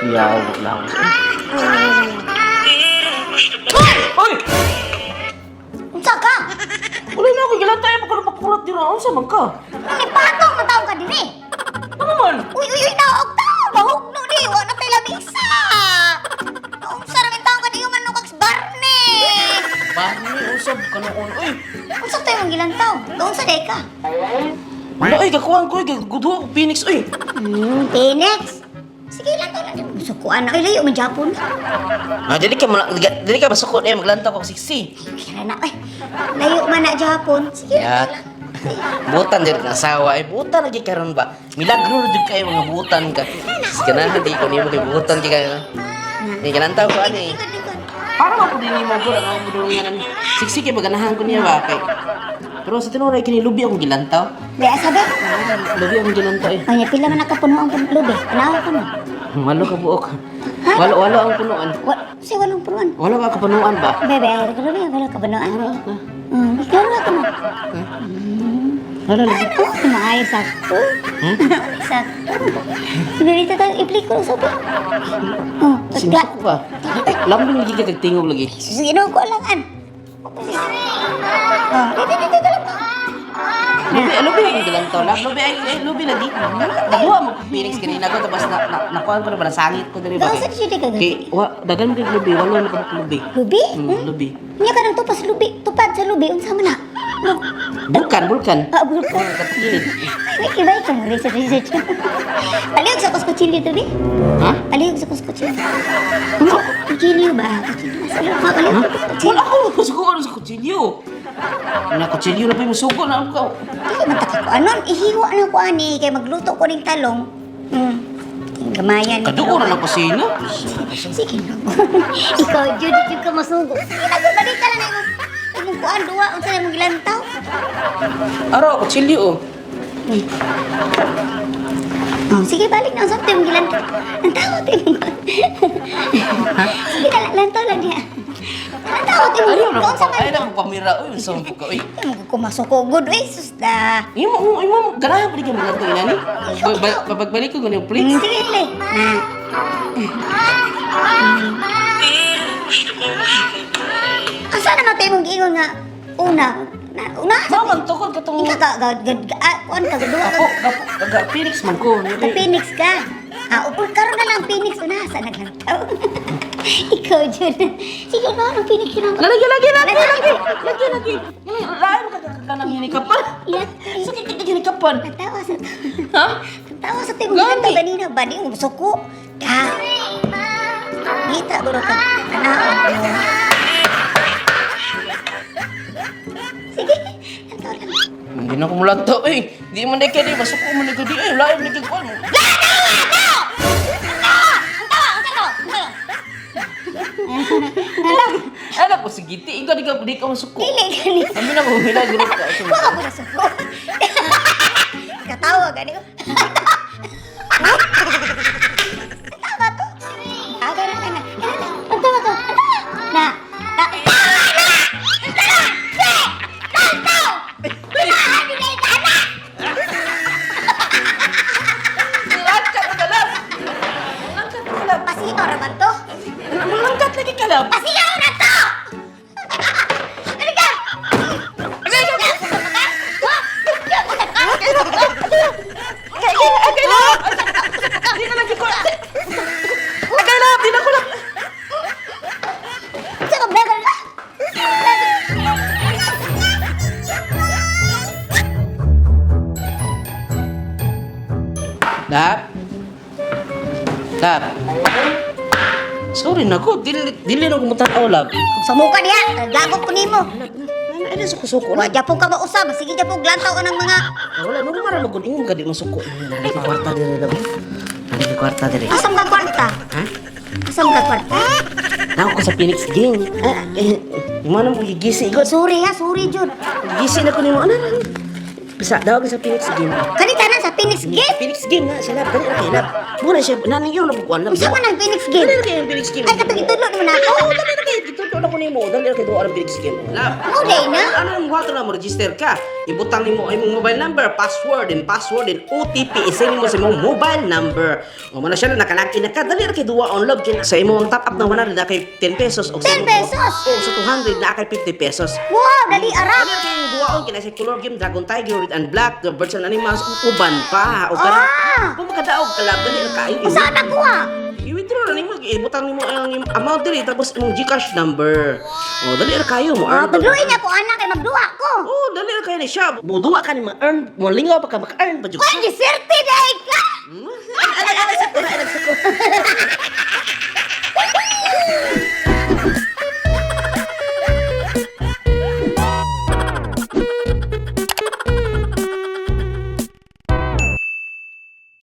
Yaw, lawas. Oy! Unsa ka? Wala na ako gilantay pa kuno pakurat dira. Unsa man ka? Nipatong na taong ka dinhi. Ano man? Uy, uy, uy, naog ta! Mahugno di! Wa na tayo lamisa! Unsa ra man taong ka di man kag barne! Barney, usab ka noon. Uy! Unsa tayo mong gilantaw? Doon sa day ka. Wala oy, kakuhan ko oy, gudwa ko Phoenix oy. Phoenix! Sige lang lang din. Sukuan na. Ay, layo man Japon. Ah, dili ka mula, dili ka masukot eh maglantaw ko siksi. Kira na, ay. Layo man na Japon. Sige lang, Ya. lang. Butan jud ang asawa ay butan lagi karon ba. Milagro jud kayo mga butan ka. Ganahan di ko nimo kay butan kay kayo. Eh ganantaw ko ani. Likod, likod. Para man pud nimo gud ang budulungan ani. Siksi kay maganahan ko niya ba kay. Pero sa tinuod ay kini lubi akong gilantaw. Di, sabi. Lubi akong gilantaw eh. Ay, pila man nakapuno ang lubi. Tanawa ko no. Walo ka buok. Walo walo ang punuan. Wa, si walong punuan. Walo ka kapunuan ba? Bebe, ay, lubi, wala ka punuan. Ikaw na ka mo. Wala lagi. Ano? Maayo sakto. Hmm? Sakto. Sinurita tayo, i-play ko sa Oh, Sinusuko ka. Lambing lagi ka kagtingog lagi. Sino ko lang an. Oh, dito, dito, dito lang. Lubi, lubi akong gilantaw lang. Lubi ay, ay lubi lagi. Nakuha mo kong Phoenix kanina ko tapos na, na nakuha ko na ba nasangit ko diri ba. Gawa sa siya ka Kay wa dagan mo kay lubi, walo na ka lubi. Lubi? Lubi. Nya ka nang tupas lubi, tupad sa lubi unsa man na? No. Bulkan, bulkan. Ah, bulkan. Kapilid. Ay, kibay ka mo research research. Palihog sa kus kutsilyo to bi. Ha? Palihog sa kus kutsilyo. Kutsilyo ba? Kutsilyo. Sa lupa palihog sa kutsilyo. Wala ko masuko ano sa kutsilyo. Na kutsilyo na pa yung masuko na ako. Dili man ta ko anon ihiwa na ko ani kay magluto ko ning talong. Gamayan. Kaduo ra na kusina. Sige na. Ikaw jud jud ka masugo. Sige na gud balik ka na imong imong kuan duwa unsa na imong gilantaw. Aro kutsilyo oh. Oh, sige balik na unsa ta imong gilantaw. Lantaw ta imong. Sige na lantaw lang niya. Lantaw ta Ayaw imong na unsa ko. man. Ayaw na ko kamera oy, unsa mo ka oy. Imong ko masuko gud oy sus da. Imo imo ganahan pa di ka maglantaw inani. Pagbalik ko ganyan please. Sige le. Na. Asa naman tayo mong giingon nga una na una sa Mao man tukod katong Ika ka ga ga ga ah, kuan ka duwa Ako, ka gapo, ga Phoenix man ko. ka Phoenix ka. Ah, upol karon na lang Phoenix una sa naglantaw. Ikaw jud. Sige na ang Phoenix na. Lagi lagi lagi lagi lagi lagi. Lain ka ka nang hinikapan. Yeah. Sakit ka hinikapan. Natawa sa Ha? Natawa sa timong gilantaw ganina ba di mo suko. Ka. Ngita bro ka. Tanaw. Sige. Lantaw lang. Hindi na ko mulantaw eh. Di man di kay di masuko man di ko di eh. Lain man di ko. Ala ko sige ti ikaw di ka masuko. Dili gani. Kami na ko milagro ka. Wa ka po na suko. Katawa gani ko. Tawa to. Aga na na. Ang tawa to. Ang tawa. Na. Na. Langkat ka kalab. Langkat ka kalab. Pasigaw ra man to. Langkat lagi kalab. Pasigaw na to. Ano ka? Agay na. Di na lagi ko. Agay na, di na ko lang. Sa ka brother ka? Lap. Lap. Sorry na ko, dili dili na ko mutanaw lap. Kung samuka diha, gagot ko nimo. Ano ano suko-suko Wa na. japon ka mausab, sige japon lantaw ka ng mga Wala no mara lugod ingon ka di masuko. Nari ka kwarta diri lap. Nari ka kwarta diri. Asam ka kwarta? Ha? Asam ka kwarta? Nako ko sa Phoenix Gang. Ah, eh, mo nang gigisi ko. Sorry ha, sorry jud. Gigisi na ko nimo. Ano ano? Bisa daw sa Phoenix Gang. Kani tanan sa Phoenix Gate. Phoenix Gang na siya lap. Dali na kay lap. Muna siya nani yun na bukuan lap. Unsa man ang Phoenix Gate? Dali na kay Phoenix Gang. Ay katong gitudlo naman ako. Oo, dali na kay gitudlo na ko nimo, dali ra kay duwa ang Phoenix game. Love. Mo day na? Ano ang buhaton na mo register ka? Ibutang nimo ang imong mobile number, password, and password and OTP isend mo sa imong mobile number. O mo na siya na nakalagin na ka, dali ra kay duwa on, love, kay sa imong top up na 100 na kay 10 pesos og sa 10 imong- pesos? O sa 200 na kay 50 pesos. Wow, dali ara. Dali ra kay duwaon kay sa color game Dragon Tiger, Red and Black, the Birds and Animals, ug uban pa. O kana Ah! kung makadaog ka, love, dali ra kaayo. Usa na kuha? I-withdraw na nimo, ibutang nimo ang imong amount diri tapos imong GCash number. O dali ra kayo mo Ah, earn. tudluin niya ko anak kay magduha ko. Oh, dali ra kayo ni siya. Muduwa ka ni ma-earn, mo lingaw pa ka maka-earn pa jud. Uy, giserte dai ka. Ay, ay, ay, ay, ay, ay, ay, ay, ay.